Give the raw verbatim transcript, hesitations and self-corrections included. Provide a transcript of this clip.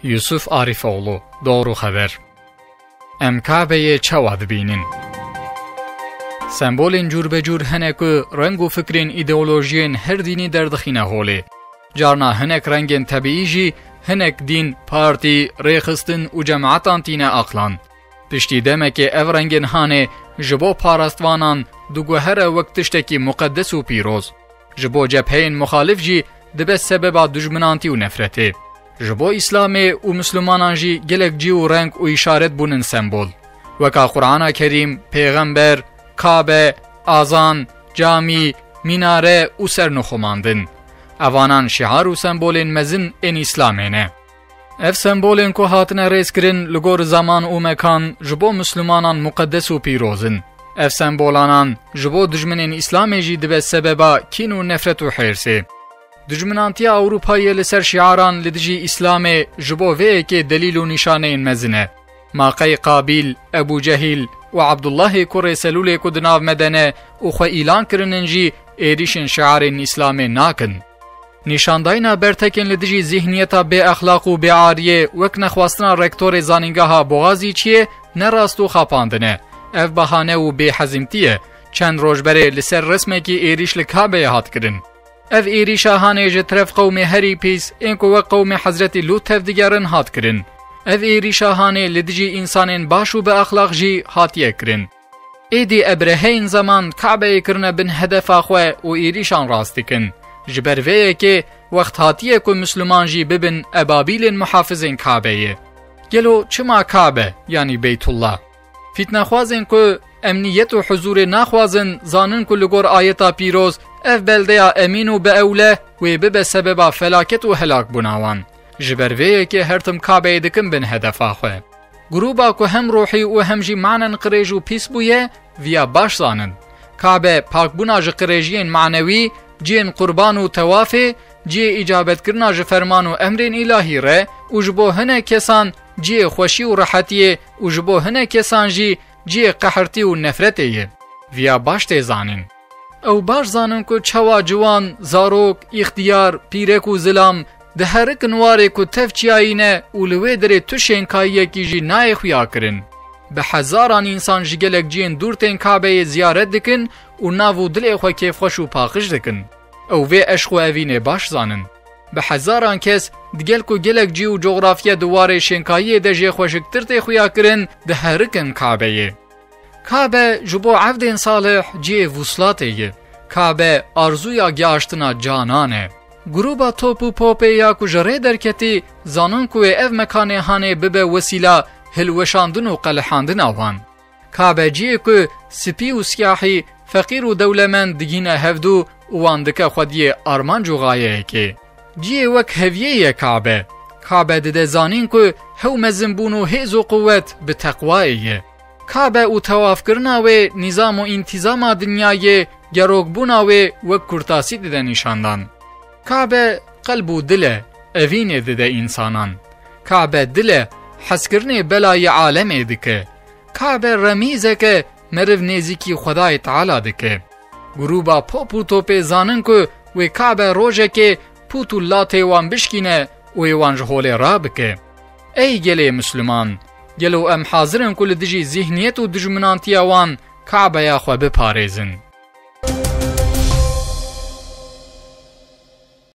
Yusuf Arifoğlu, Doğru Haber. Em Kabeyê çawa dibînin? Sembolên cûrbecûr hene ku reng û fikrên îdeolojiyên her dînî derdixîne holê. Carna hinek rengên tebîî jî hinek dîn, partî, rêxistin û cemaetan tîne aqlan. Piştî demekê ev rengên hanê ji bo parastvanan diguhere wek tiştekî muqedes û pîroz. Ji bo cepheyên muxalif jî dibe sebeba dujminantî û nefretê. Ji bo Îslamê û Mislimanan jî gelek cî û reng û îşaret bûnin sembol. Weka Qur'ana Kerîm, Pêxember, Kabe, azan, camî, mînare û sernixumandin. Evanan şiar û sembolên mezin ên Îslamê ne. Ev sembolên ku hatine rêzkirin li gor zeman û mekan ji bo Mislimanan muqedes û pîroz in. Ev sembolanan ji bo dijminên Îslamê jî dibe sebeba kîn û nefret û hêrsê. Dijminantiya Ewropayê li ser şiaran li dijî Îslamê ji bo vê yekê delîl û nîşaneyên mezin e. Ma qey Qabîl, Ebû Cehîl û Ebdullahê kurê Selûlê ku di nav me de ne û xwe îlan kirinin jî êrîşên şiarên Îslamê nakin. Nîşandayîna bertekên li dijî zîhniyeta bêexlaq û bêariyê wek nexwastina rektorê zanîngeha Boğazîçiyê ne rast û xapandin e. Ev bahane û bêhezîmtî ye. Çend roj berê li ser resmekî êrîş li Kabeyê hat kirin. Ev êrîşa hanê ji teref qewmê herî pîs, ên ku wek qewmê Hezretî Lût tev digerin, hat kirin. Ev êrîşa hanê li dijî însanên baş û bi exlaq jî hatiye kirin. Êdî ebreheyên zeman Kabeyê kirine bin hedefa xwe û êrîşan rast dikin. Ji ber vê yekê wext hatiye ku Misliman jî bibin ebabîlên muhafizên Kabeyê. Gelo çima Kabe, yanî Beytullah? Fîtnexwazên ku emniyet û huzûrê naxwazin, zanin ku li gor ayeta pîroz ev beldeya emîn û bi ewle wê bibe sebeba felaket û helakbûna wan. Ji ber vê yekê her tim Kabeyê dikin bin hedefa xwe. Grûba ku hem ruhî û hem jî manen qirêj û pîs bûye, viya baş zanin. Kabe pakbûna ji qirêjiyên manewî, cihên qurban û tewafê, cihê îcabetkirina ji ferman û emrên îlahî re û ji bo hinek kesan cihê xweşî û rehetiyê û ji bo hinek kesan jî cihê qehirtî û nefretê ye. Viya baş tê zanîn. Ew baş zanin ku çawa ciwan, zarok, îxtiyar, pîrek û zilam diherikin warê ku tev çiyayî ne û li wê derê tu şênkayiyekî jî nayê xuya kirin. Bi hezaran însan ji gelek cihên dûr tên Kabeyê ziyaret dikin û nav û dilê xwe kêfxweş û paqij dikin. Ew vê eşq û evînê baş zanin. Bi hezaran kes, digel ku gelek cî û coxrafya di warê şênkayiyê de jê xweşiktir tê xuya kirin, diherikin Kabeyê. Kabe ji bo evdên salih cihê vuslatê ye. Kabe arzuya gihaştina canan e. Grûba top û popê ya ku ji rê derketî, zanin ku wê ev mekanê hanê bibe wesîla hilweşandin û qelihandina wan. Kabe cihê ku spî û siyahî, feqîr û dewlemend digîne hevdû û wan dike xwediyê armanc û xayeyekê. Cihê wek heviyê ye Kabe. Kabe dide zanîn ku hew mezinbûn û hêz û quwet bi teqwayê ye. Kabe û tewafkirina wê nîzam û întîzama dinyayê, gerokbûna wê wek kurtasî dide nîşandan. Kabe qelb û dil e, evînê dide însanan. Kabe dil e, hezkirinê belayê alemê dike. Kabe remîzek e, meriv nêzîkî Xwedayê Teala dike. Grûba pop û topê zanin ku wê Kabe rojekê pût û latê wan bişkîne û ê wan ji holê rabike. Ey gelê Misliman! Gelo em hazir in ku li dijî zîhniyet û dijminantiya wan Kabeya xwe biparêzin?